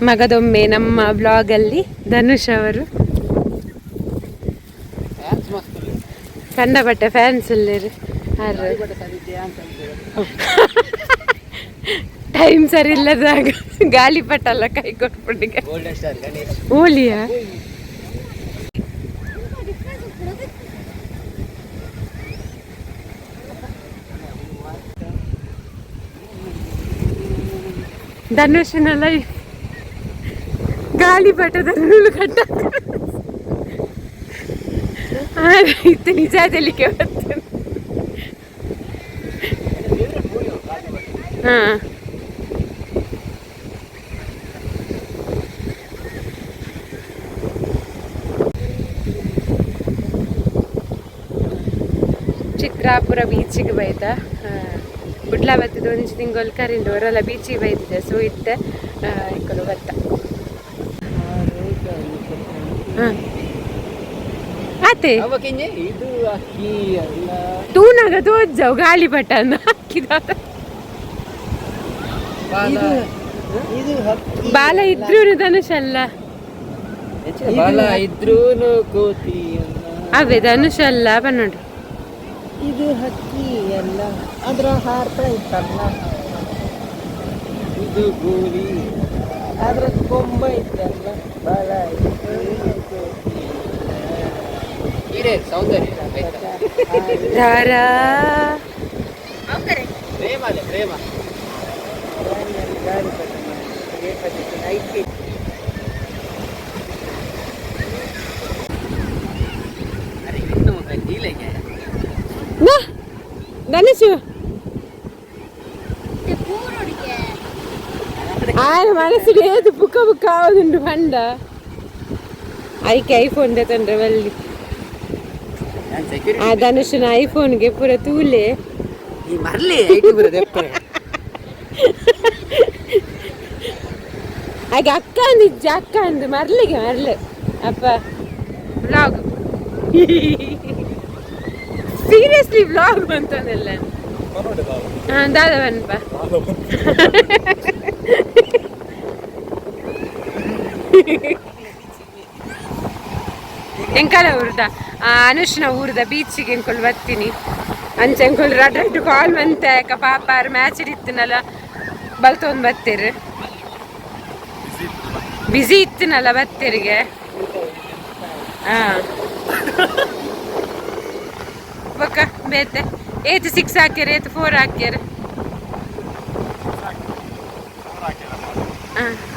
ಮಗದೊಮ್ಮೆ ನಮ್ಮ ಬ್ಲಾಗಲ್ಲಿ ಧನುಷ್ ಅವರು. ಫ್ಯಾನ್ಸ್ ಮಸ್ತ್. ಕಂಡಪಟ್ಟೆ ಫ್ಯಾನ್ಸ್ ಉಲ್ಲೇರು ಆರು. ಟೈಮ್ ಸರಿ ಇಲ್ಲದಾಗ ಗಾಳಿಪಟ ಎಲ್ಲ ಕೈ ಕೊಟ್ಬಿಟ್ಟಿಗೆ. Golden star Ganesh. ಓಲಿಯಾ. ಧನುಷನ ಲೈಫ್ ಗಾಳಿಪಟದ ನೂಲು ಕಟ್ಟ ಇತ್ತು ನಿಜಾದಲ್ಲಿಕ್ಕೆ ಬರ್ತದೆ. ಹಾ, ಚಿತ್ರಾಪುರ ಬೀಚಿಗೆ ಬೈದ. ಬುಡ್ಲ ಬತ್ತದ ಒಂಜಿ ತಿಂಗೊಲ್ ಕರಿಂಡು ಹೊರಲ ಬೀಚಿಗೆ ಬೈದಿದೆ. ಸೊ ಇತ್ತೆ ಇಕ್ಕಲು ಬತ್ತ. ಹಾಂ, ಆತೆ. ಅವಕ್ಕಿಂಜೆ ಇದು ಅಕ್ಕಿ ಅಲ್ಲ. ತೂನಾಗ ತೋಜ್ಜವು ಗಾಳಿಪಟ ಹಾಕಿದ. ಬಾಲ. ಇದು ಹಕ್ಕಿ. ಬಾಲ ಇದ್ರೂ ಧನುಷ್ ಅಲ್ಲ. ಬಾಲ ಇದ್ರೂನು ಕೋತಿ ಅಲ್ಲ. ಅವೇ ಧನುಷ್ ಅಲ್ಲ ಬನ್ನೋಡು. ಇದು ಹಕ್ಕಿ ಅಲ್ಲ, ಅದ್ರ ಹಾರ್ತಾ ಇತ್ತಲ್ಲ. ಇದು ಗೋಲಿ. ಅದ್ರ ಕೊಂಬ ಇತ್ತಲ್ಲ. ಬಾಲ ಇದ್ರೂನು ಕೋತಿ. ಹೀರೆ ಸೌಂದರ್ಯ ಆಯ್ತಾ? ದಾರಾ. ಪ್ರೇಮ ಅಲ್ಲ ಪ್ರೇಮ. ಗಾಳಿಪಟ ಐತಿ. ಅರೆ, ಇನ್ನು ನೀಲೆಗೆ. ನಾ ಧನುಷ್ ಆಯನ ಮನಸ್ಸಿಗೆ ಏದು ಬುಕ್ಕ ಬುಕ್ಕ ಆವದುಂಡು ಪಂಡ ಐಕೆ ಐಫೋನ್ ತಂದ್ರೆ ಬಲ್ಲಿ. ನಾನು ಸೆಕ್ಯೂರಿಟಿ. ಆ ಧನುಷನ ಐಫೋನ್ಗೆ ಪೂರ ತೂಲೆ. ಈ ಮರ್ಲಿ IT ಬರೋದು ಎಪ್ಪರೆ. ಹಾಗೆ ಅಕ್ಕ ಅಂದಿಜ್ಜ ಅಕ್ಕ ಅಂದು ಮರ್ಲಿಗೆ ಮರ್ಲೆ ಅಪ್ಪ. ವ್ಲಾಗ್, ಸೀರಿಯಸ್ಲಿ ವ್ಲಾಗ್ ಅಂತಂದೆಲ್ಲ. ಹಾ, ದಾದ ಬನ್ಪ. ಎಂಕಲ ಊರ್ದ ಅನುಷ್ನ ಊರ್ದ ಬೀಚಿಗೆ ಎಂಕೊಲ್ ಬರ್ತೀನಿ ಅಂಚ ಎಂಕೊಲ್ ರಡ್ ರಡ್ಡು ಕಾಲ್ ಬಂತೆ. ಯಾಕ ಪಾಪ ಮ್ಯಾಚ್ ಇತ್ತನಲ್ಲ, ಬಲ್ತೊಂದು ಬತ್ತೀರಿ. ಬಿಸಿ ಇತ್ತನಲ್ಲ ಬತ್ತೀರಿಗೆ. ಹಾ, ಬೊಕ್ಕ ಬೇತೆ ಏತ್ ಸಿಕ್ಸ್ ಹಾಕ್ಯಾರ, ಏತ್ ಫೋರ್ ಹಾಕ್ಯಾರ?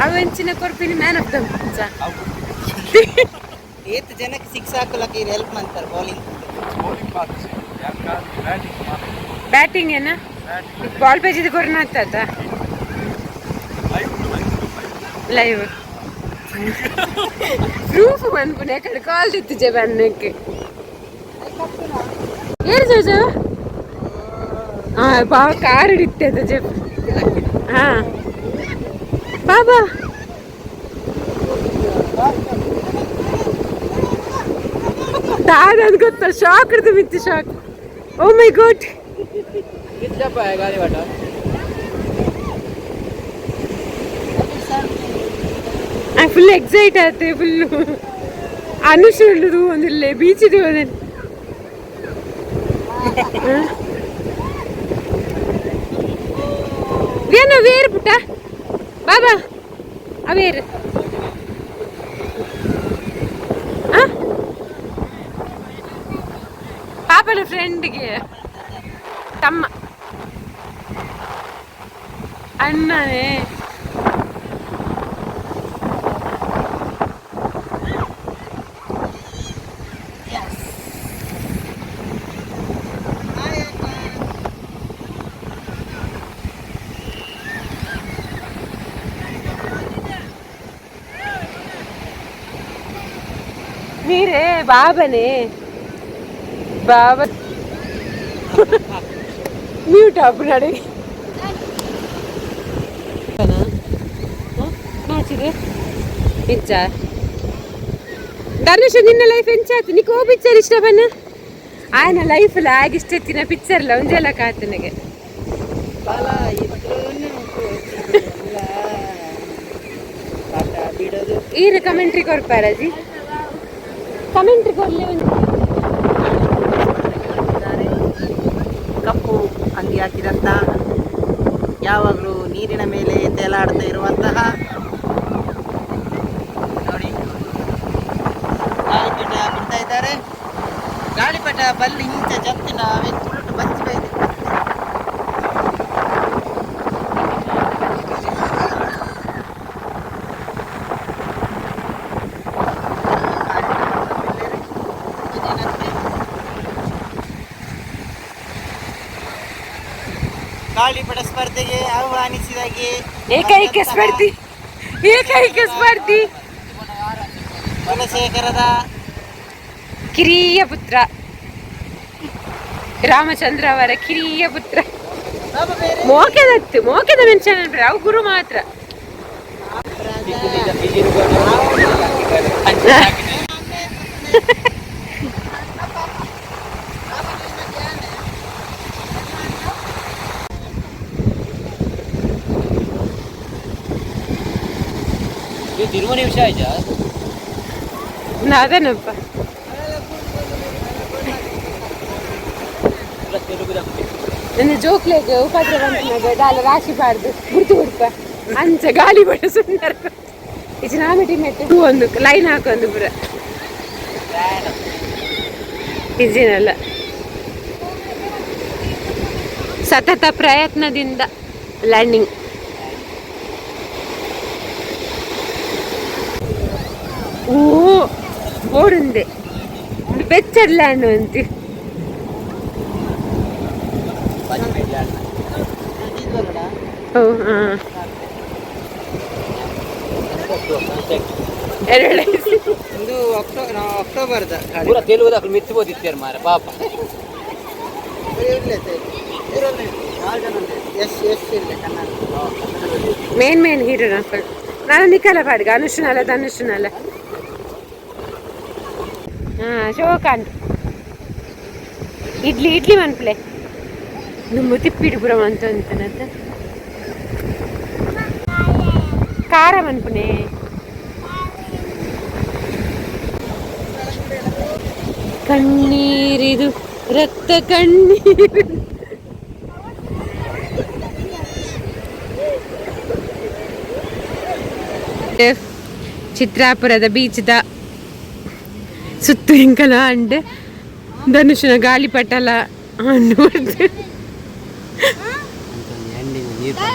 ಅವು ಎಂಚಿನ ಕೊರ್ಪಿನಿ ಮ್ಯಾನ್ ಆಫ್ the match. ಏತ್ ಜನಕ್ಕೆ ಸಿಕ್ಸ್ ಹಾಕಲಕ್ಕೆ ಹೆಲ್ಪ್ ಮಾಡ್ತಾರೆ ಬೌಲಿಂಗ್. ಬ್ಯಾಟಿಂಗ್ ಏನ ಬಾಲ್ ಪೇಜಿದ ಕೊರೋನಾ ಆಗ್ತದ. ಲೈವ್ ಪ್ರೂಫ್ ಮನ್ಪುನೆ ಕಡೆ ಕಾಲ್ ದಿತ್ತಿಜೆ ಬನ್ನಕ್ಕೆ. ಏನು ಜೋಜೋ? ಹಾ, ಬಾ, ಕಾರ್ ಹಿಡಿತದ ಜೆಪ್. ಹಾ ಬಾಬಾ. ದಾದ ಗೊತ್ತಾ? ಶಾಕ್ ಹಿಡಿದು ಮಿತ್ತು ಶಾಕ್. ಓ ಮೈ ಗಾಡ್. ಕಿತ್ತಪ್ಪ ಗಾಳಿ ಬಾಟ. ಫುಲ್ ಎಕ್ಸೈಟ್ ಆಯ್ತು ಫುಲ್ಲು. ಅನುಷ್ ಉಳ್ಳುದು ಒಂದಿಲ್ಲ ಬೀಚಿದು ಒಂದಿಲ್ಲ. ಏನೋ ವೇರು ಪುಟ್ಟ ಬಾಬಾ ಅವೇರು. ಪಾಪನ ಫ್ರೆಂಡ್ಗೆ ತಮ್ಮ ಅಣ್ಣನೇ. ನೀರೇ ಬಾಬನೇ ಬಾಬಾ ಮ್ಯೂಟ್ ಆಪ್ ನಡೆ ಮ್ಯಾಚಿಗೆ ಇಜ್ಜ. ಧನುಷ್, ನಿನ್ನ ಲೈಫ್ ಎಂಚಾತು? ನಿಕ್ ಓ ಪಿಕ್ಚರ್ ಇಷ್ಟ ಬನ್ನ? ಆಯನ ಲೈಫ್ ಇಷ್ಟ ತಿನ್ನ ಪಿಕ್ಚರ್ ಲ ಒಂಜೆಲ್ಲ ಕಾತನಿಗೆ. ಬಾಲ ಇದ್ರೂನು ಕೋತಿ ಅಲ್ಲ. ಬಿಡೋದು. ಈರು ಕಮೆಂಟ್ರಿ ಕೊರ್ಪಾರಜಿ, ಕಮೆಂಟ್ರಿ ಕೊರ್ಲೆ ಒಂದು. ಕಪ್ಪು ಅಂಗಿ ಹಾಕಿದಂತಹ, ಯಾವಾಗಲೂ ನೀರಿನ ಮೇಲೆ ತೇಲಾಡ್ತಾ ಇರುವಂತಹ, ನೋಡಿ, ಗಾಳಿಪಟ ಬಿಡ್ತಾ ಇದ್ದಾರೆ. ಗಾಳಿಪಟ ಬಲ್ಲಿ ಇಂಚ ಜತ್ತಿನ ಅವೇ ತುಳುಟು ಬಚ್ಚಿ ಬೈದೆ. ಗಾಳಿಪಟ ಸ್ಪರ್ಧೆಗೆ ಆಹ್ವಾನಿಸಿದಾಗೆ ಏಕೈಕ ಸ್ಪರ್ಧಿ, ಏಕೈಕ ಸ್ಪರ್ಧಿ. ಕುಲಶೇಖರದ ಕಿರಿಯ ಪುತ್ರ, ರಾಮಚಂದ್ರ ಅವರ ಕಿರಿಯ ಪುತ್ರ. ಬಾಬಾ ಬೇರೆ. ಮೋಕೆದತ್ತು ಮೋಕೆದ ಮೆನ್ಷನ್ ಅನ್ಬಿಡ ಅವು ಗುರು ಮಾತ್ರ. ಇದು 20 ನಿಮಿಷ ಆಯ್ತಾ? ಅದನ್ನಪ್ಪ. ನನ್ನ ಜೋಕ್ಲೆಗ್ ಉಪದ್ರ ಬಂತನಾಗ ದಾಲ ರಾಶಿ ಬಾರ್ದು ಗುರ್ತು ಗುರ್ಪ ಅಂಚ ಗಾಳಿ ಬಡ ಸುಂದರ ಇಚ್ ನಾಮಿಟಿ ಮೆಟ್ಟು ಒಂದು ಲೈನ್ ಹಾಕೊಂದು ಪುರ ಇಜಿನಲ್ಲ. ಸತತ ಪ್ರಯತ್ನದಿಂದ ಲ್ಯಾಂಡಿಂಗ್. ಓ, ಬೋರುಂದೆ ಬೆಚ್ಚಡ್ ಲ್ಯಾಂಡ್ ಅಂತಿ. ಓ ಹಾಂ, ಎರಡು. ಒಂದು ಅಕ್ಟೋಬರ್ದ. ಪೂರ ತೆಲುಗುದಾಕಲು ಮೆಚ್ಚಬೋದಿತ್ತೇರು ಮಾರ ಪಾಪ. ಎಸ್ ಎಸ್ ಇಲ್ಲ ಕನ್ನಡ. ಮೇನ್ ಮೇನ್ ಹೀರೋ ನಕ್ಕಳು ನಾನು ನಿಖಲ ಪಾಡ್ಗ ಅನುಷ್ಠನಲ್ಲ ಧನುಷ್ನಲ್ಲ. ಹಾಂ, ಶೋಕಾಂತ್ ಇಡ್ಲಿ ಇಡ್ಲಿ ಮನ್ಪ್ಲೆ ದುಂಬು ತಿಪ್ಪಿಡು ಪುರ ಮಂತ ಅಂತನತ್ತ ಖಾರ ಮನ್ಪುನೆ. ಕಣ್ಣೀರಿದು ರಕ್ತ ಕಣ್ಣೀರು. ಚಿತ್ರಾಪುರದ ಬೀಚ್ದ ಸುತ್ತು ಎಂಕಲ ಅಂಡ್ ಧನುಷನ ಗಾಳಿಪಟಲ ನೋಡ್ದು. ನೀರು.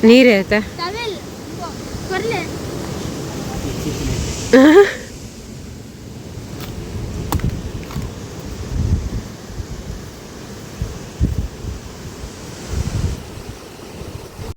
ನೀರೇ ಆಯ್ತಾ? ತವೆಲ್ ಕೊರ್ಲೆ.